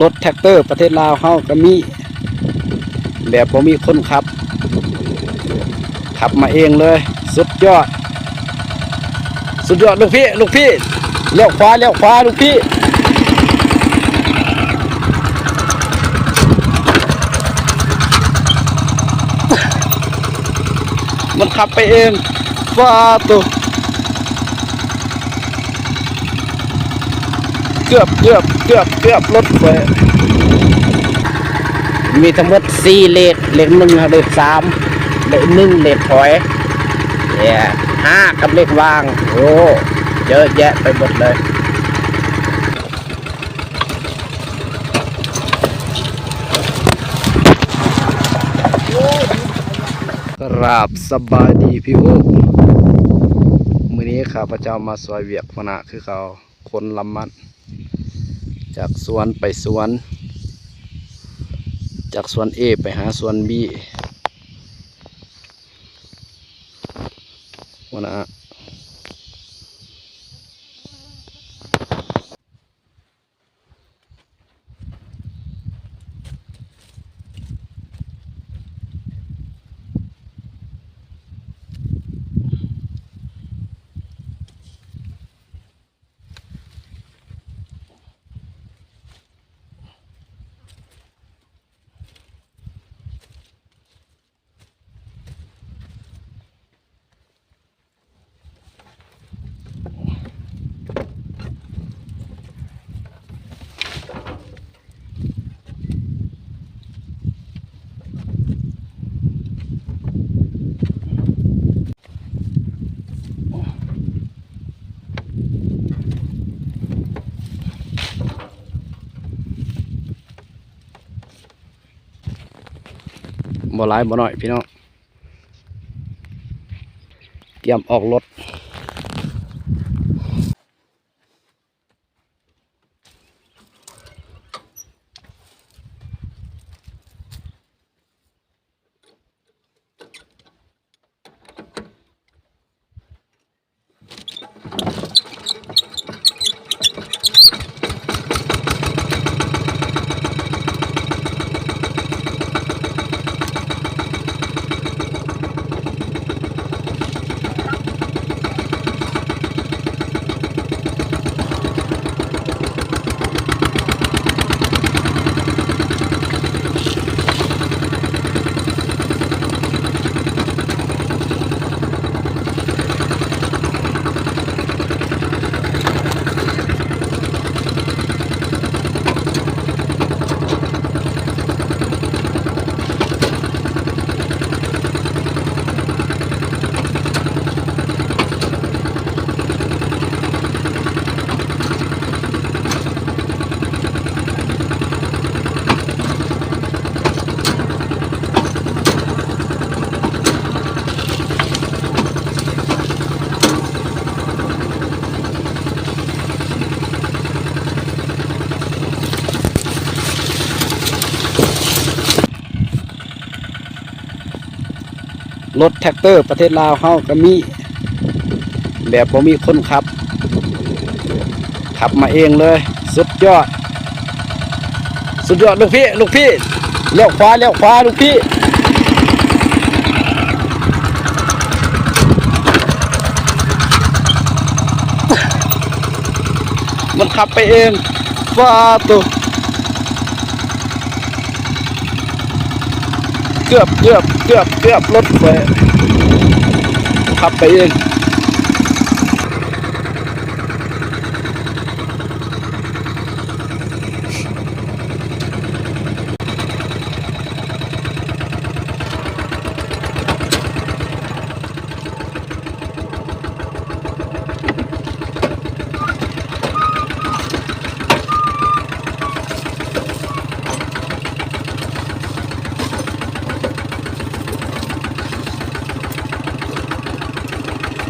ລົດແທຣັກເຕີປະເທດລາວເຮົາກໍມີ ແບບບໍ່ມີຄົນຂັບ ຂັບມາເອງເລີຍ. ສຸດຍອດ ສຸດຍອດ ລູກພີ່ ລູກພີ່ ລ້ຽວຂວາ ລ້ຽວຂວາ ລູກພີ່. ມັນຂັບໄປເອງ. ປາໂຕ ເກືອບ ເກືອບ ເກືອບ ເກືອບ ລົດຂ້ອຍ. ມີທັງໝົດສີ່ເລກ ເລກໜຶ່ງ ເລກສາມ ເລກໜຶ່ງ ເລກຖອຍ ເລກຫ້າ ກັບເລກຫວ່າງ. ໂອ້ ເຍອະແຍະໄປໝົດເລີຍ. ກະລາບສະບາຍດີພີ່ນ້ອງ, ມື້ນີ້ຂ້າພະເຈົ້າມາຊ່ວຍວຽກຫົວໜ້າຄືເກົ່າ, ຂົນລຳມັນ ຈາກສວນໄປສວນ, ຈາກສວນເອໄປຫາສວນບີ ຫົວໜ້າ. ບໍ່ຫຼາຍບໍ່ໜ້ອຍພີ່ນ້ອງ. ກຽມອອກລົດ. ລົດແທຣັກເຕີປະເທດລາວເຮົາກໍມີ ແບບບໍ່ມີຄົນຂັບ ຂັບມາເອງເລີຍ. ສຸດຍອດ ສຸດຍອດ ລູກພີ່ ລູກພີ່ ລ້ຽວຂວາ ລ້ຽວຂວາ ລູກພີ່. ມັນຂັບໄປເອງ. ປາໂຕ ເກືອບ ເກືອບ ເກືອບ ເກືອບ ລົດຂ້ອຍຂັບໄປເອງ. ໂ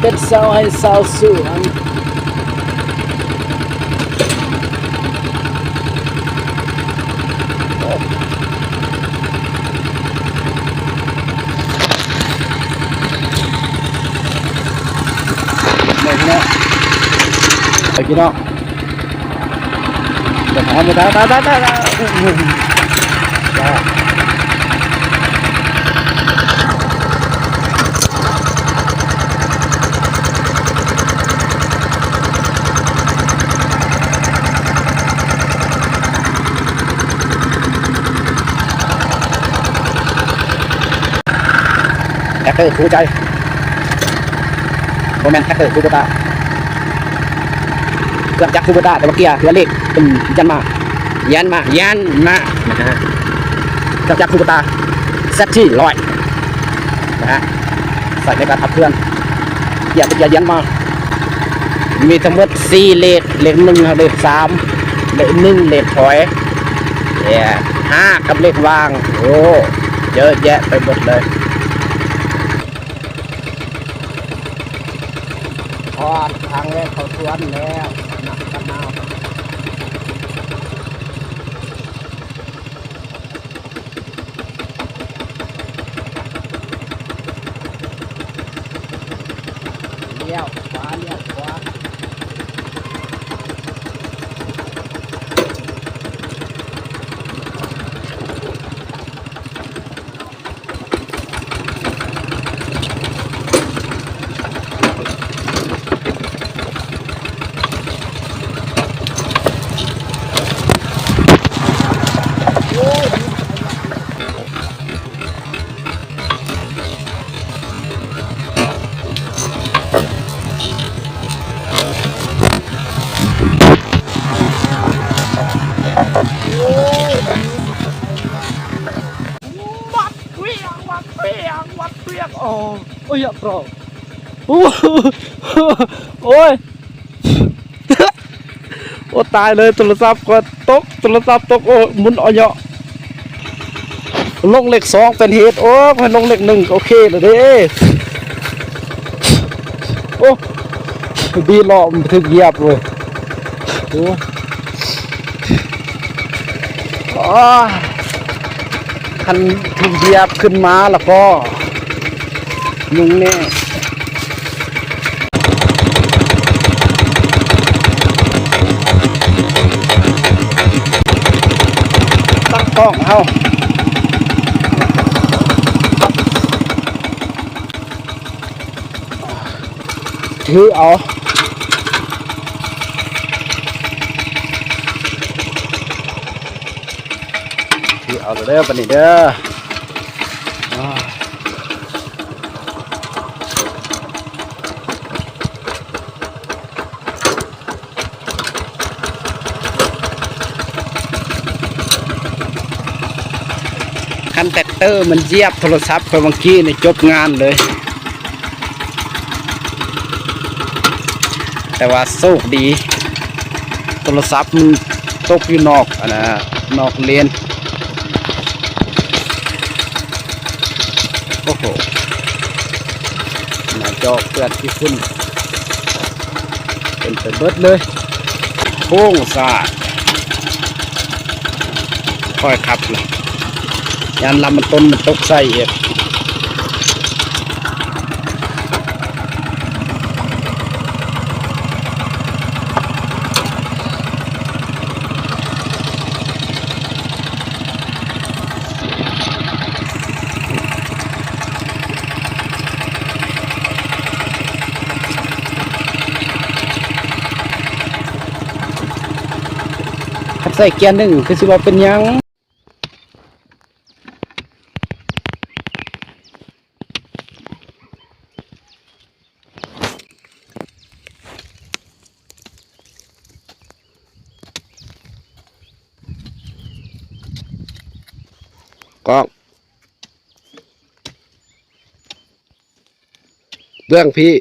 ເປັນຊາວໄຮ່ຊາວສວນ. ໄປພີ່ນ້ອງ ໄປພີ່ນ້ອງ. ແທັກເຕີຄູ່ໃຈ ບໍ່ແມ່ນແທັກເຕີຄູ່ໂບຕາ ເຄື່ອງຈັກຄູ່ໂບຕາ ແຕ່ວ່າເກຍເຮືອເລກເປັນຢັນມາ ຢັນມາ ຢັນມາ ນະຮະ ເຄື່ອງຈັກຄູ່ໂບຕາ ແຊັດທີຮ້ອຍ ນະຮະ ໃຊ້ໃນການຂັບເຄື່ອນ ເກຍເປັນເກຍຢັນມາ ມີທັງໝົດສີ່ເລກ ເລກໜຶ່ງ ເລກສາມ ເລກໜຶ່ງ ເລກຖອຍ ເລກຫ້າ ກັບເລກຫວ່າງ ໂອ້ ເຍອະແຍະໄປໝົດເລີຍ. ຮອດທາງແວະເຂົ້າສວນແລ້ວ ນຳກັນເອົາ ລ້ຽວຂວາ ລ້ຽວຂວາ. ວັດເວຽງ ວັດເວຽງ ວັດເວຽງ ໂອ້ ໂອ້ຍ ໂອ້ ໂອ້ຍ ໂອ້ ຕາຍເລີຍ ໂທລະສັບຂ້ອຍຕົກ ໂທລະສັບຕົກ ໂອ້ ໝຸນເອາະເຍາະ ລົງເລກສອງເປັນເຫດ ໂອ້ ຂ້ອຍລົງເລກໜຶ່ງ ໂອເຄແລ້ວເດ້ ໂອ້ ດີເລາະ ມັນຖືກຢຽບເວີຍ ໂອ້ ໂອ້ຍ ຄັນຖືກຢຽບຂຶ້ນມາແລ້ວກໍ ຍຸງແນ່ ຕັ້ງກ້ອງເຮົາ ຖືເອົາ ຖືເອົາເດີ ບາດນີ້ເດີ ຄັນແທັກເຕີມັນຢຽບໂທລະສັບຂ້ອຍຫວ່າງກີ້ນີ້ ຈົບງານເລີຍ ແຕ່ວ່າໂຊກດີ ໂທລະສັບມັນຕົກຢູ່ນອກ ອັນນະ ນອກເລນ ໂອ້ໂຫ ໜ້າຈໍເປື້ອນຂີ້ຝຸ່ນ ເຕັມໄປເບິດເລີຍ ໂຄ້ງສາດ ຄ່ອຍຂັບລະ ຢ້ານລຳມັນຕົ້ນມັນຕົກໃສ່ອີກ. ຄັນໃສ່ເກຍໜຶ່ງຄືຊິບໍ່ເປັນຫຍັງ. ກ້ອງ ເບື້ອງພີ້.